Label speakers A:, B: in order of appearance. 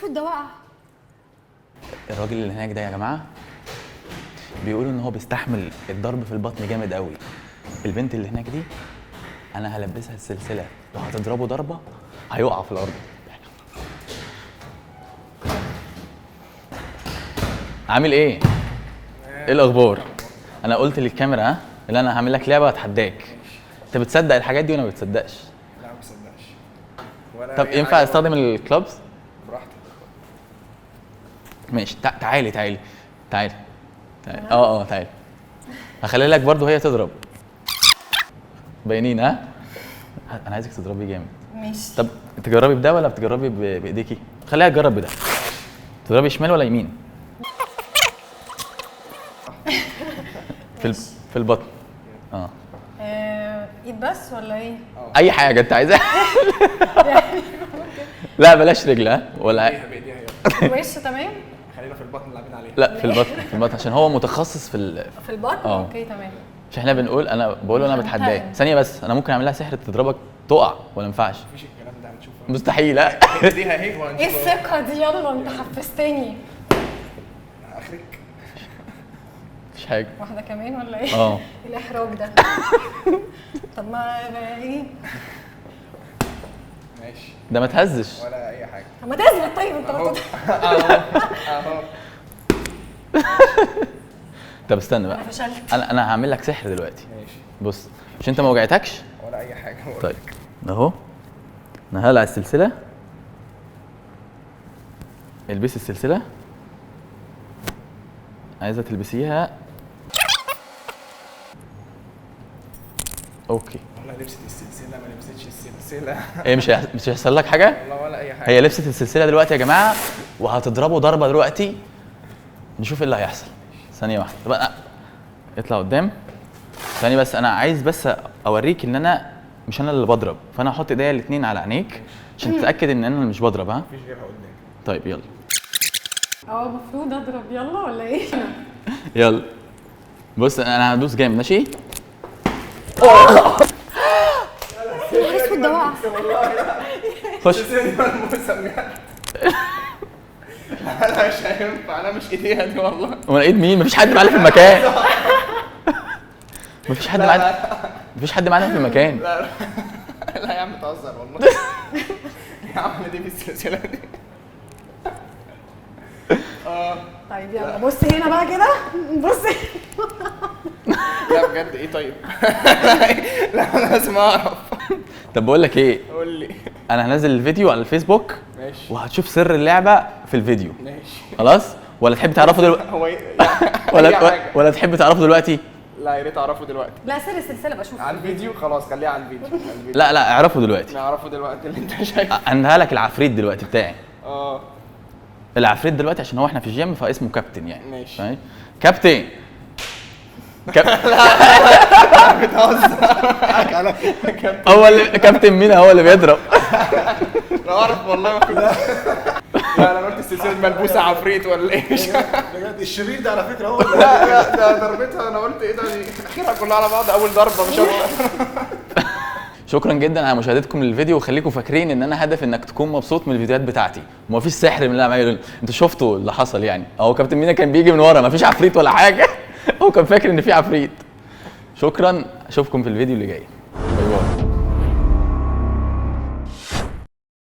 A: اسود ده وقع.
B: الراجل اللي هناك ده يا جماعة بيقولوا ان هو بيستحمل الضرب في البطن جامد قوي. البنت اللي هناك دي انا هلبسها السلسلة وهتضربه ضربه هيقع في الارض. عامل ايه؟ ايه الاخبار؟ انا قلت للكاميرا ها اللي انا هعمل لك لعبه واتحداك. انت بتصدق الحاجات دي ولا ما بتصدقش؟
C: لا ما بصدقش. ولا
B: طب
C: أي
B: ينفع
C: حاجة.
B: استخدم الكلوبز؟
C: براحتك.
B: ماشي. تعالي تعالي تعالي تعالي. تعالي. هخلي لك برضو هي تضرب. باينين ها؟ انا عايزك تضربي جامد.
A: ماشي.
B: طب تجربي بده ولا بتجربي بايديكي؟ خليها تجرب بده. تضربي شمال ولا يمين؟ في البطن.
A: ايد بس ولا ايه؟
B: اي حاجة انت عايزاها. لا بلاش رجل ها ولا
C: بايديها يلا.
A: وش تمام؟
C: خلينا في البطن اللي لاعبين عليه.
B: لا في البطن، في البطن عشان هو متخصص في
A: في البطن. okay تمام.
B: مش احنا بنقول، انا بقول له انا بتحداك. ثانية بس، انا ممكن اعمل لها سحر تضربك تقع ولا ما ينفعش؟
C: مفيش الكلام ده، هنشوف.
B: مستحيل. لا
C: ايديها اهي وهنشوف.
A: ايه الثقة دي؟ يلا انت حفزتني.
C: اخرك
B: مفيش حاجة.
A: واحدة كمان ولا ايه؟ الاحراج ده. طب ما ايه؟
C: ماشي.
B: ده ما تهزش
C: ولا اي حاجة.
A: طب ما تثبت. طيب انت
C: اهو اهو.
B: طب استنى بقى،
A: انا فشلت.
B: انا هعمل لك سحر دلوقتي.
C: ماشي.
B: بص، مش انت ما وجعتكش؟
C: ولا اي حاجة.
B: طيب اهو، انا هقلع السلسلة. البسي السلسلة. عايزه تلبسيها؟ okay.
C: والله لبست السلسلة ما لبستش السلسلة.
B: ايه مش هيحصل لك حاجة؟
C: والله ولا اي حاجة.
B: هي لبست السلسلة دلوقتي يا جماعة وهتضربه ضربه دلوقتي، نشوف ايه اللي هيحصل. ثانية واحدة. طب اطلع قدام ثانية بس، انا عايز بس اوريك ان انا مش انا اللي بضرب، فانا هحط ايديا الاثنين على عينيك عشان تتاكد ان انا اللي مش بضرب. ها؟
C: مفيش غيرها قدامي.
B: طيب يلا.
A: المفروض اضرب يلا ولا ايه؟
B: يلا بص، انا هدوس جامد. ماشي؟
A: نهار اسود ده وقع.
B: خش.
C: انا مش هينفع، انا مش ايديها دي والله.
B: وانا ايد مين؟ مفيش حد معانا في المكان. مفيش حد معانا، مفيش حد معانا في المكان.
C: لا لا يا عم بتهزر والله. يا عم دي بالسلسلة دي.
A: طيب يلا بص هنا بقى كده، بص.
C: لا بجد ايه؟ طيب لا انا لازم اعرف.
B: طب بقول لك ايه؟
C: قول لي.
B: انا هنزل الفيديو على الفيسبوك.
C: ماشي.
B: وهتشوف سر اللعبة في الفيديو.
C: ماشي
B: خلاص؟ ولا تحب تعرفه دلوقتي؟
C: هو
B: ولا تحب تعرفه دلوقتي؟
C: لا يا ريت اعرفه دلوقتي.
A: لا سر السلسلة بشوفه
C: على الفيديو. خلاص خليها على الفيديو.
B: لا لا اعرفه دلوقتي.
C: نعرفه دلوقتي اللي انت شايفه.
B: انهى لك العفريت دلوقتي بتاعي. العفريت دلوقتي عشان هو احنا في الجيم فاسمه كابتن يعني.
C: ماشي.
B: كابتن.
C: لا بتهزر.
B: هو اللي كابتن مين؟ هو اللي بيضرب.
C: لا اعرف والله ما كنت. لا انا قلت السلسلة ملبوسه عفريت ولا ايه؟
D: بجد الشرير ده على فكرة هو.
C: لا لا ده ضربتها انا قلت ايه ده، اخرها كلها على بعض اول ضربه مش اكتر.
B: شكرا جدا على مشاهدتكم للفيديو، وخليكم فاكرين ان انا هدف انك تكون مبسوط من الفيديوهات بتاعتي، ومفيش سحر من اللي انا بعمله. انتوا شفتوا اللي حصل يعني، اهو كابتن مينا كان بيجي من ورا مفيش عفريت ولا حاجة. هو كان فاكر ان في عفريت. شكرا، اشوفكم في الفيديو اللي جاي.